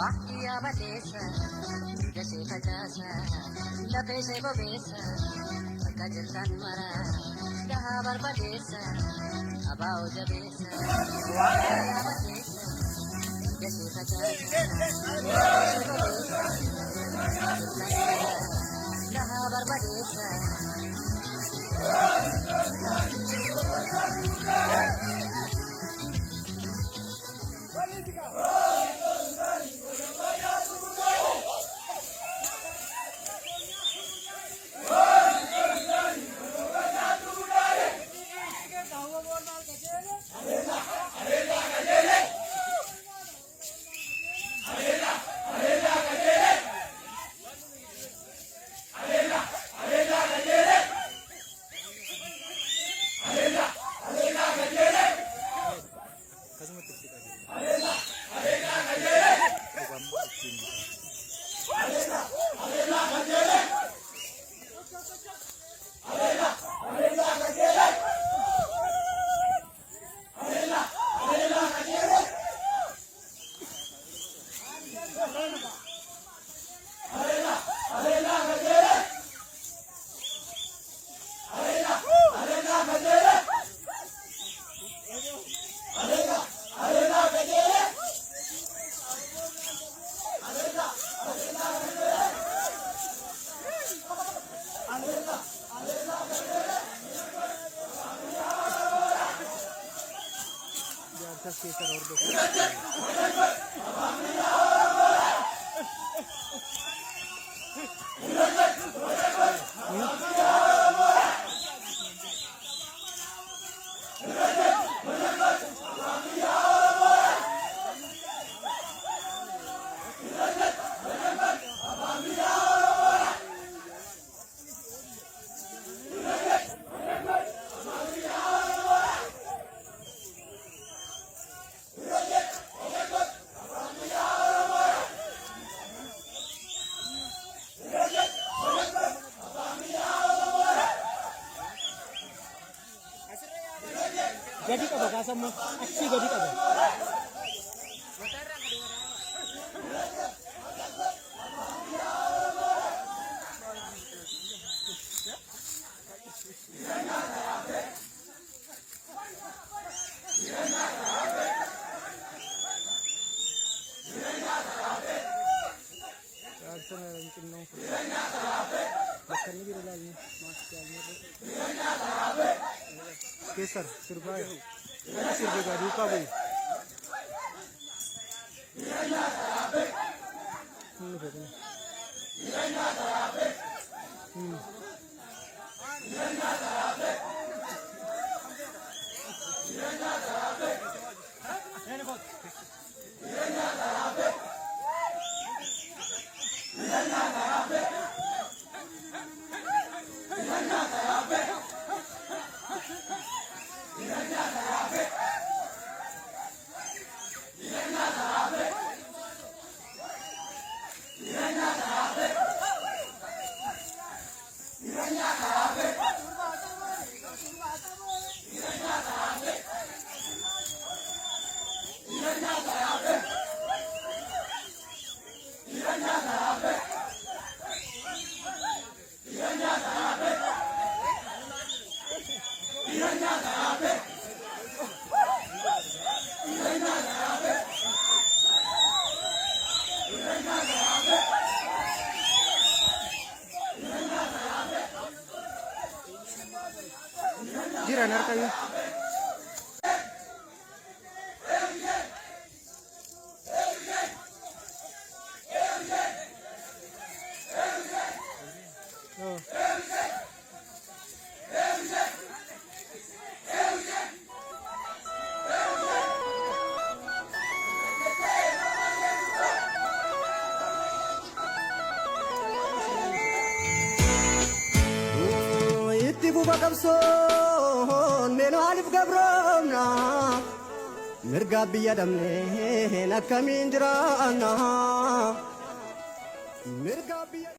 Waqtii balleessa, dhiiga ishee facaasa, lafee ishee bobeessa, bakka jirtan mara, gahaa barbadeessa, abaa'oo jabeessa. Waqtii balleessa, dhiiga ishee facaasa, lafee ishee bobeessa, bakka jirtan mara, gahaa barbadeessa. Akkasumatti itti qajeele. Dhugammoo ittiin jaarsas keessa hordofu. Gadi qaba kaasammoo achii gadi qaba. Raabsan xinnoo bakka inni jiru ilaalni maaskii almeerra. Keessar sirbaa jiru. Sirbe gaa duukaa bu'u. Inni dhufe kun. Jiran harka iyyuu. Oh. Itti fufa qabsoon mee maaliif gabroomna? Mirga biyya dhabneen akkamiin jiraanna? Mirga biyya.